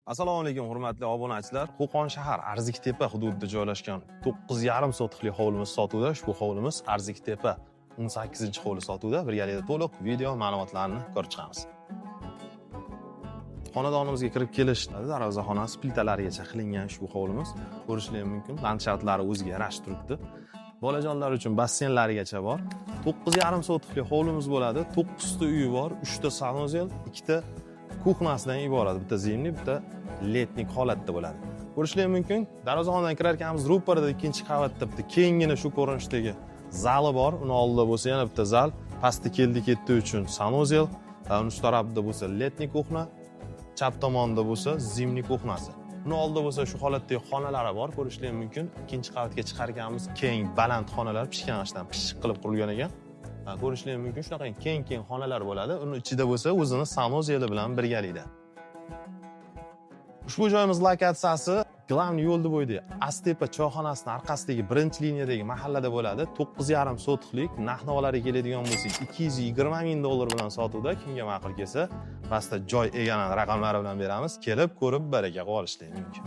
Assalomu alaykum, hurmatli obunachilar. Qo'qon shahar, Arziktepa hududida joylashgan 9,5 sotixli hovlimiz sotuvda. Ushbu hovlimiz Arziktepa 18-hovli sotuvda. Birgalikda to'liq video ma'lumotlarini ko'rib chiqamiz. Xonadonimizga kirib kelish darvozaxonasi plitalarigacha qilingan ushbu hovlimiz. Ko'rishlar mumkin. Landshaftlari o'ziga yarashib turibdi. Bolajonlar uchun basseynlarigacha bor. 9,5 sotixli hovlimiz bo'ladi. 9 ta uyi bor, 3 ta санузел, 2 ta кухня sidan iborat. Bitta зимний, bitta летний holatda bo'ladi. Ko'rishlar mumkin. Darvozaxonadan kirar ekanmiz, ro'parada ikkinchi qavatda bitta kenggina shu ko'rinishdagi zali bor. Uni oldida bo'lsa yana bitta zal, pastda keldi ketdi uchun санузел, uni ust tarafida bo'lsa летний кухня, chap tomonda bo'lsa зимний кухня si. Uni oldida bo'lsa shu holatdagi xonalari bor, ko'rishlar mumkin. Ikkinchi qavatga chiqar ekanmiz, keng, baland xonalar pishgan g'ishtdan pishiq qilib qurilgan ekan. Ha, ko'rishlar mumkin, shunaqa keng keng xonalar bo'ladi. Uni ichida bo'lsa o'zini санузел i bilan birgalikda. Ushbu joyimiz lokatsiyasi главный yo'lni bo'yida, Astepa choyxonasini orqasidagi birinchi liniyadagi mahallada bo'ladi. 9,5 sotixlik, narx navolariga keladigan bo'lsak, 220 ming dollar bilan sotuvda. Kimga ma'qul kelsa, pastda joy egalari raqamlari bilan beramiz. Kelib ko'rib, baraka qilib olishlari mumkin.